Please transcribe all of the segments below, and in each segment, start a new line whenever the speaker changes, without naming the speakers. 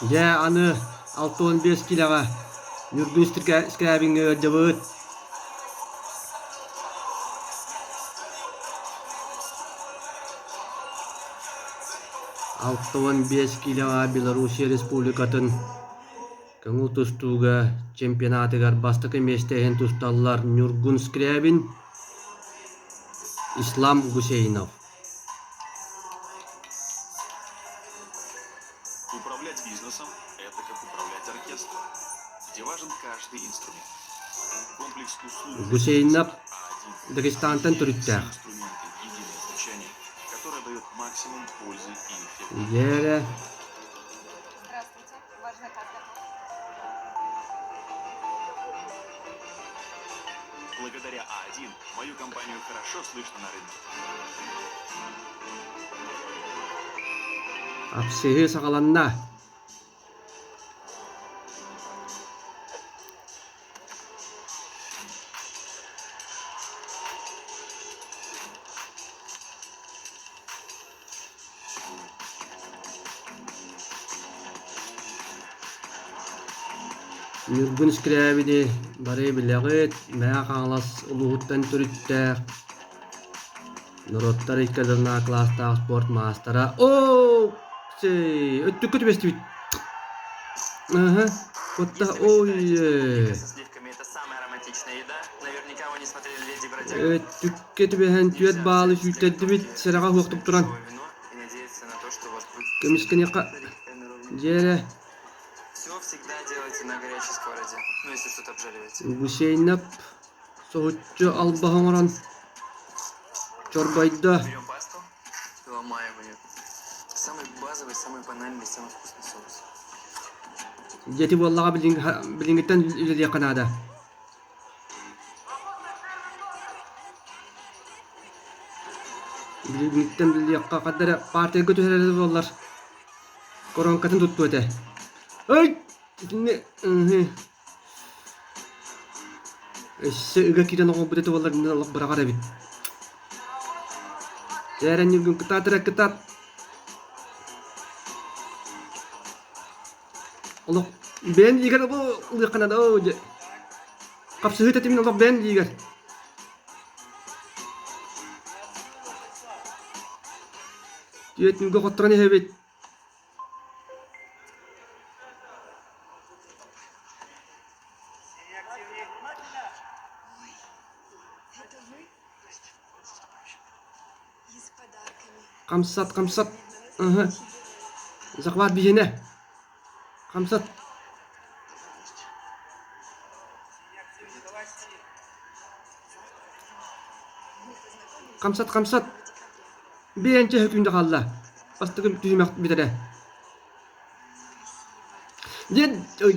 Дьэ, аны 65 киилэҕэ Ньургун Скрябиҥҥа ыалдьабыт. 65 киилэҕэ Белоруссия Республикатын көҥүл тустууга чемпионатыгар бастакы миэстэ иһин тусталлар Ньургун Скрябин, Ислам Гусейнов.
Управлять бизнесом – это как управлять оркестром, где важен каждый инструмент. Комплекс услуг
Гусейнов
А1
Дагестантан
объединяет все
төрүттээх.
инструменты в единое звучание, которое дает максимум пользы и эффекта.
Дьээрэ
Здравствуйте, ваш заказ готов.
Благодаря А1 мою компанию хорошо слышно на рынке.
Апсыһыы саҕаланна. Ньургун Скрябини бары билэҕит, Мэҥэ Хаҥалас улууһуттан төрүттээх, норуоттар икки ардыларынааҕы кылаастаах спорт маастара. Оо, өттүккэ түбэстибит. Аһа, кутта,
Если вы
ой,
считаете, что клубника со сливками это самая романтичная еда, наверняка вы не смотрели «Леди и бродягу».
Өттүккэ түбэһэн түөрт
Нельзя
баалы
взять две
сүүйтэрдибит,
бутылки
сэрэҕэ суохтук туран.
дешевого вино и надеяться на то, что у вас будет
Көмүскэниэххэ дьиэрэ
Все всегда делайте на горячей сковороде, ну если что-то обжариваете.
Гусейнап соһуччу албаһы оҥорон чорбойдо.
Берем пасту и ломаем ее. Самый базовый, самый банальный, самый вкусный соус.
Дьэти буоллаҕа билиҥҥиттэн үлэлиэххэ наада. Билиҥҥиттэн билиэххэ ханна эрэ партияга түһэрэрэ буоллар коронкатын туттуо этэ. Ой! Итинни Өссө ыга киирэн оҥорбут этэ буоллар иннин олох быраҕар эбит. Дьэ Ньургун кытаат эрэ кытаат. Олох бэйэн илиигэр ылыахха наада оо дьэ. Хапсыһыы тэтимин олох бэйэн илиигэр. Түөтүнгэ хотторон иһэбит.
Ой, это вы? И с подарками.
Хамсат, хамсат.
Видно,
Ага.
настоящий герой.
Захват биһиэнэ. Хамсат.
Мы познакомились
Хамсат, хамсат.
21 декабря.
Биэнчэ сөкүүндэ хаалла. Бастакы түһүмэх бүтэрэ.
Спасибо.
Диэн ой.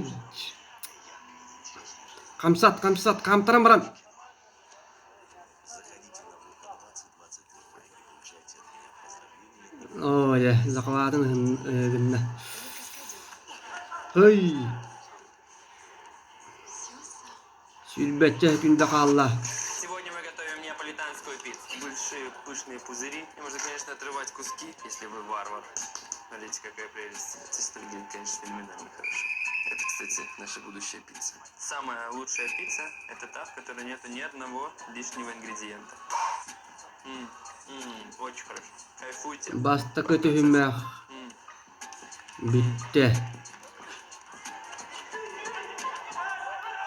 Хамсат, хамсат, хаамтаран баран. Оо, дьэ, захватын гынна.
Я каскадер.
Ый,
Все сам.
сүүрбэччэ сөкүүндэ хаалла.
Сегодня мы готовим неаполитанскую пиццу. Большие пышные пузыри. И можно, конечно, отрывать куски, если вы варвар. Смотрите, какая прелесть. Тесто выглядит, конечно, феноменально хорошо. Это, кстати, наша будущая пицца. Самая лучшая пицца – это та, в которой нету ни одного лишнего ингредиента. М, м, очень хорошо. Кайфуйте.
Бастакы түһүмэх
М.
бүттэ.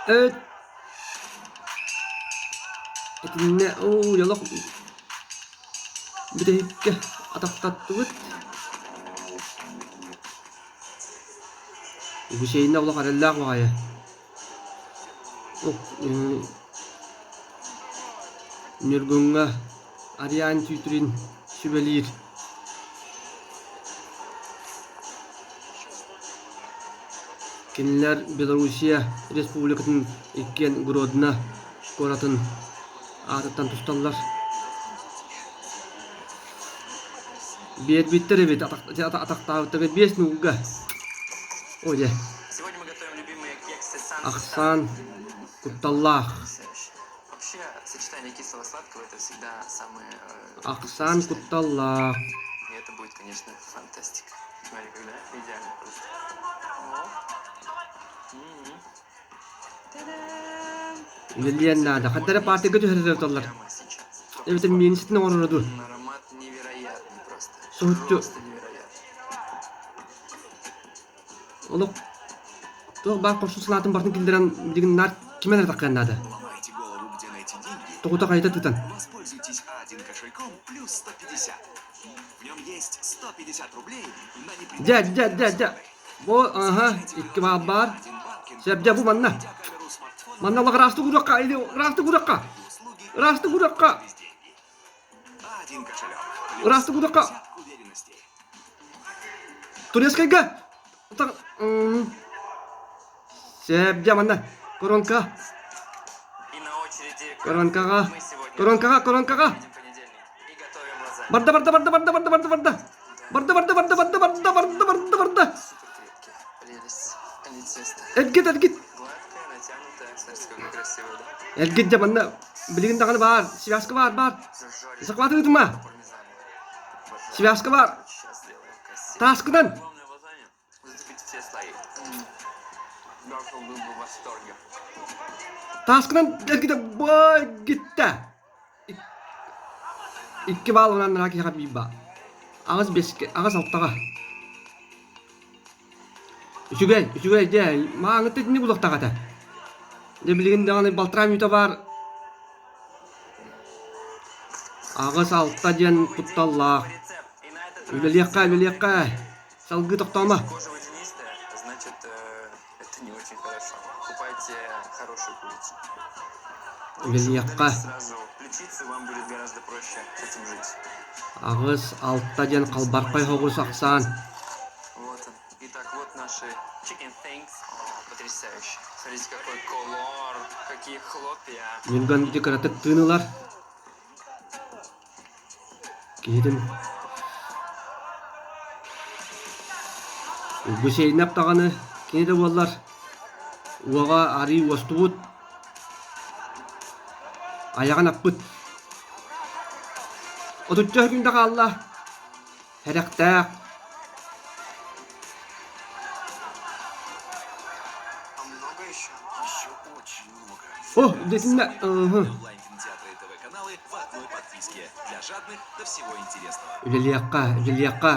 Эт Итиннэ оо дьолох бүтэһиккэ атахтаттыбыт. Гусейна олох эрэллээх баҕайы. Ньургуҥҥа Ариан Тютрин сүбэлиир. Кинилэр Белоруссия Республикатын иккиэн Гродно куоратын аатыттан тусталлар. Биэрбиттэр эбит атахтаабыттарга биэс нууга. О дьэ.
Сегодня мы готовим любимые кексы Сан
Ахсаан кутталлаах.
Вообще, сочетание кислого-сладкого это всегда самые
Ахсаан кутталлаах.
И это будет, конечно, фантастика. Смотри, когда идеально просто.
Үлэлиэн наада. Ханна эрэ партияга түһэрэр оталлар. Эбэтэр миэниситин оҥороро дуу?
Аромат невероятный просто.
Соһуччу.
Просто невероятный.
Олох туох баар хорсун санаатын барытын киллэрэн билигин наар кимэн эрэ таххыан наада.
Ломаете голову, где найти деньги?
Тоҕута хайыта тытан.
Воспользуйтесь А1 кошельком плюс 150. В нем есть 150 рублей на
Дьэ, дьэ,
непредвиденные
дьэ, дьэ.
расходы.
Бу, аха, икки баал баар. Сөп, дьэ, бу манна. Манна олох ыраастык уруохха, или ыраастык уруохха. Ыраастык уруохха.
А1 кошелек. Плюс
Ыраастык уруохха.
150 к уверенности.
Турецкайга. Сөп, дьэ, манна. Коронка.
И на очереди
Коронкаҕа.
мы сегодня
Коронкаҕа, коронкаҕа.
едем понедельник и готовим лазанью.
Барда, барда, барда, барда, барда, барда, барда. Барда, барда, барда, барда, барда, барда, барда, барда.
Супер крепкие. Прелесть. Они тесто.
Эргит, эргит.
Гладкое, натянутое. Смотрите, какое красивое, да?
Эргит дьэ манна билигин даҕаны баар, связка баар, баар.
Зажарили
Захватывай тума.
до пармезана. Обожаю.
Связка баар.
Сейчас сделаем красиво.
Тааскынан.
Главное в лазанье зацепить все слои. Гарфилд был бы в восторге.
Тааскынан эргитэ бой гиттэ. Икки баал онон киһиэхэ биир баал. Аҕыс бэскэ, аҕыс алтаҕа. Үчүгэй, үчүгэй дьэ, мааҥыта итинник булуохтаах этэ. Дьэ билигин даҕаны балтараа мүнүүтэ баар Аҕыс-алта диэн кутталлаах.
Рецепт. И на этот раз
Үлэлиэххэ, үлэлиэххэ. Салгыы тохтоомо.
Если кожа водянистая, значит, это не очень хорошо. Покупайте хорошую курицу. Лучше
Үлэлиэххэ.
удалить сразу ключицу, вам будет гораздо проще с этим жить.
Аҕыс-алта диэн халбархай соҕус ахсаан.
Вот он. Итак, вот наши chicken things. О, потрясающе. Смотрите, какой колор, какие хлопья.
Ньурган ити кыратык тыын ылар. Киһитин Гусейнап даҕаны кини да буоллар уоҕа арыы уостубут, айаҕын аппыт. Отучча күн да хаалла, сэрэхтээх.
А много еще?
Еще очень много.
О, дэтиннэ, ыһы.
Онлайн-кинотеатры и ТВ-каналы в одной подписке. Для жадных до всего интересного.
Үлэлиэххэ, үлэлиэххэ.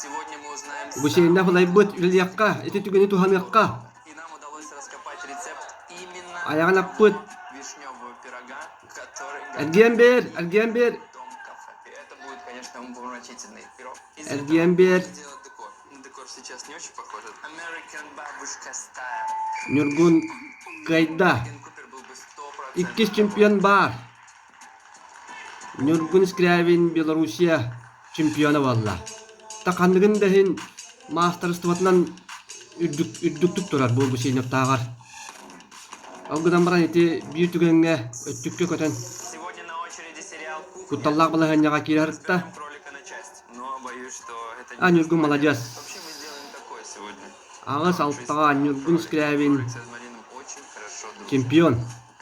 Сегодня мы узнаем
Гусейнап
самый
ылайбыт, үлэлиэххэ, ити түгэни туһаныахха.
И нам удалось раскопать рецепт именно
Айаҕын аппыт.
вишневого пирога, который
Эргиэн бээр, эргиэн бээр,
Дом кафе. И это будет, конечно, умопомрачительный пирог. Из
эргиэн
этого
бээр.
можно делать декор. На декор сейчас не очень похоже. American бабушка style.
Ньургун кыайда.
Кен Купер был бы 100%
Иккис чемпион баар. Ньургун Скрябин Белоруссия чемпиона буолла. Таханныгын да иһин маастарыстыбатынан үрдүк, үрдүктүк турар бу Гусейновтааҕар. Ол гынан баран ити биир түгэҥҥэ өттүккэ көтөн
Сегодня на очереди сериал «Кухня».
кутталлаах балаһыанньаҕа киирэ сырытта.
Разберем кролика на части. Но боюсь, что это
А
не
Ньургун маладьыас.
Вообще мы сделаем такое сегодня.
Аҕыс алтаҕа Ньургун Скрябин
Кролик с розмарином очень хорошо дружит.
чемпион.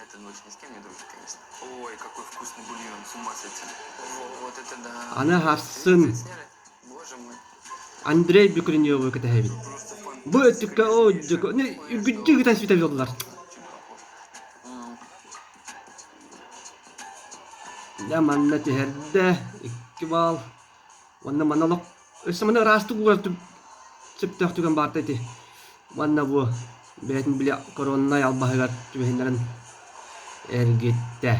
Это лучше ни с кем не дружит, конечно. Ой, какой вкусный бульон, с ума сойти. О, вот это да.
Аны харсын
Сняли? Боже мой.
Андрей Бекреневы кэтэһэбит.
Просто
Бу
фантастика.
өттүккэ оо дьэ үргүддүү гытан сүтэ буоллулар.
Очень похож. М,
Дьэ манна түһэрдэ икки баал уонна манна олох өссө манна ыраастык угар сөптөөх түгэн баарта ити уонна бу бэйэтин били короннай албаһыгар түбэһиннэрэн эргиттэ.